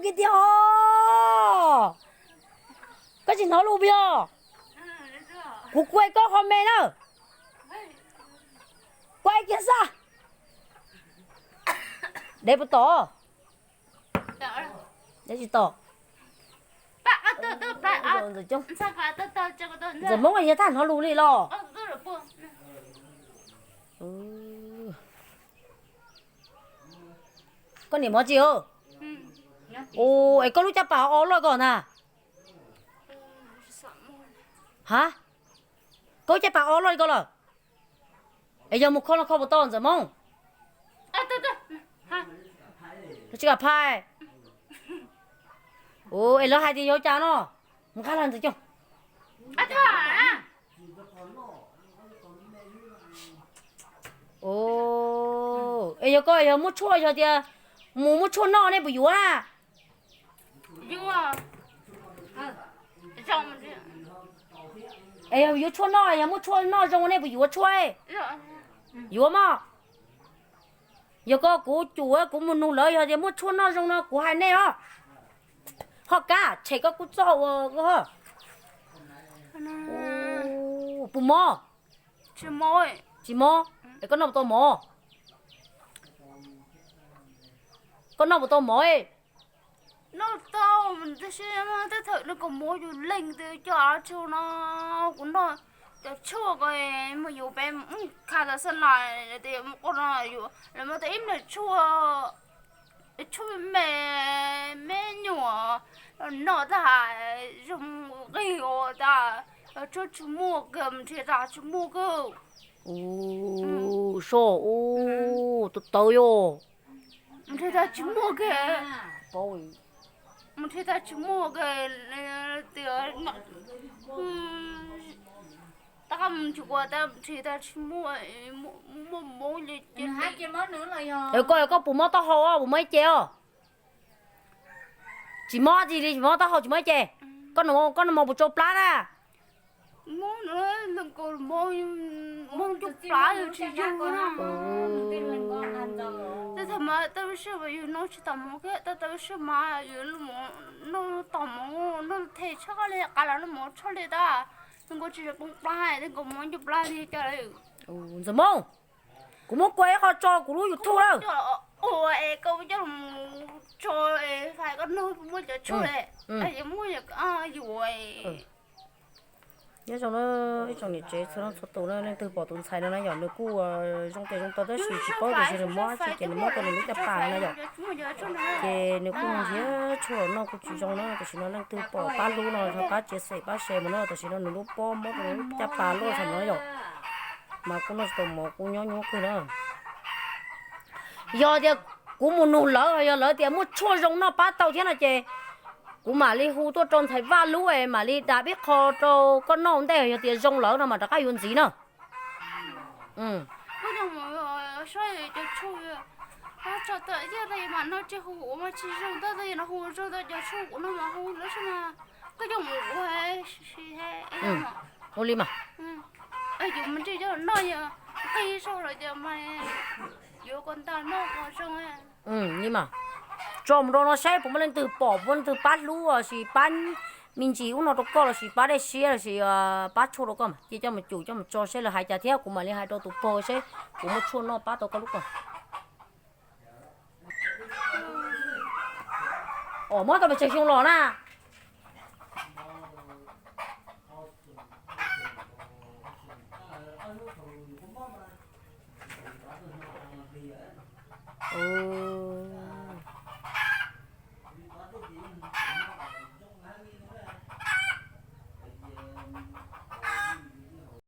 kiag tiag os. Koj tsis hnov lus puas yog? Kuv kuaj koj qho me na. Kuaj kiag xwb. Dev puas tom? Dev tsis tom. Ntxawm Hmoob yog tag hnov lus li los? Koj niam mov tsis? Ua es koj lub caj pas o loj koj na. Ha, koj lub caj pas o loj li koj lawm. Es yog mus kho no kho puas tau Ntxawm Hmoob? Lawv tsis kam phais. Ua es lawv hais tias yog cas no? Mus nqa los Ntxawm Cooj. Es yog koj yog muab tshuaj, yog tias mus muab tshuaj noj nej puas yuav na? Es yog yuav tshuaj noj, yog muab tshuaj noj zoo nej puas yuav tshuaj? Yuav mog. Yog koj kuv cum kuv mus nug lawv, yog tias muab tshuaj noj zoo no kuv hais nej os. Ho kab tshem koj kub txoj ua koj. Puas mob? Tsis mob. Es koj noj puas tau mov? Koj noj puas tau mov? Noj tau, tab sis tej thaum nws kom mov yus leej twg coj tshua no, kuv noj cov tshuaj ko mus yuav peb mus kha tau xab lais tias mus quaj no, lawv muab tau ib nplag tshuaj, tshuaj me me nyuam noj tag zoo nqig ua tas, tshuaj tsis muaj kiag, mus nrhiav tas tsis muaj kiag. Ua so, ua tau tawv yog. Mus nrhiav tas tsis muaj kiag. Mus nrhiav tas tsis muaj kiag, tias tab mus tsis ua tab mus nrhiav tas tsis muaj, muaj mob li ces. Koj, koj puas mob taub hau, puas mob ib ce os? Tsis mob tsis li, tsis mob taub hau, tsis mob ib ce. Koj, koj noj mov puas tsau plab na? Mob, mob cov plab tsis yog. Tej thaum mas tau lub sij hawm yus noj tsis tau mov thiab, tau lub sij hawm mas yus noj tau mov, noj them tshaj li, qab los noj mov tshaj li tab, nkaus tsis poob plab, nkaus mob cov plab li cas li. Ntxawm Hmoob, kuv muab kua ib qho tso kuv lub YouTube lawm. Ua es koj coj mus tso, fais koj nug muaj cov tshuaj, muaj yuav. Nyob zoo na ib tsoom niam tsev txhua leej txhua tus na, leej twg pom tus ntxhais no na yom, nws kuj zoo tes zoo taw tab sis tsis paub tias nws mob tsis ces nws mob tau nws lub caj pas no na yom. Ces nws kuj nrhiav tshuaj los noj kuj tsis zoo na, tam sim no leej twg pom pab hlub no rov qab txiav xeem pab share mus na, tam sim no nws lub pob mob rau lub caj pas loj tshaj no yom. Mas kuj noj tsis tau mov kuj nyob nyuaj kawg na. Yog tias kuv mus nug lawv, yog lawv tias muaj tshuaj zoo noj pab tau thiab no ces kuv mam li hu tuaj rau ntxhais Vaj Lub es mam li da peb qho rau koj noj ua ntej, yog tias zoo lawm no mas rov qab yuav ntxiv na. Saib cov tshuaj, tso tawm yaj tas mas no tsis hu ua mas tsis zoo, tab tab yog no hu zoo tau cov tshuaj kuv no mas hu lawv saib mas koj coj mus ua si ua li mas. Yus mas ntsej coj noj yog nqig sau lawm ces mas yuav kom ntag noj kom zoo. Li mas tso mus rau no saib puas muaj leej twg pom, puas muaj leej twg pab hlub los sis pab me ntsis ub no rau koj los sis pab dej siab los sis pab tshuaj rau koj mas cia coj mus cum coj mus tso saib lawv hais cas thiab kuv mam li hais rau tus pog saib puas muaj tshuaj noj pab tau koj lub ko. Os, mob tau pes tsawg xyoo los na?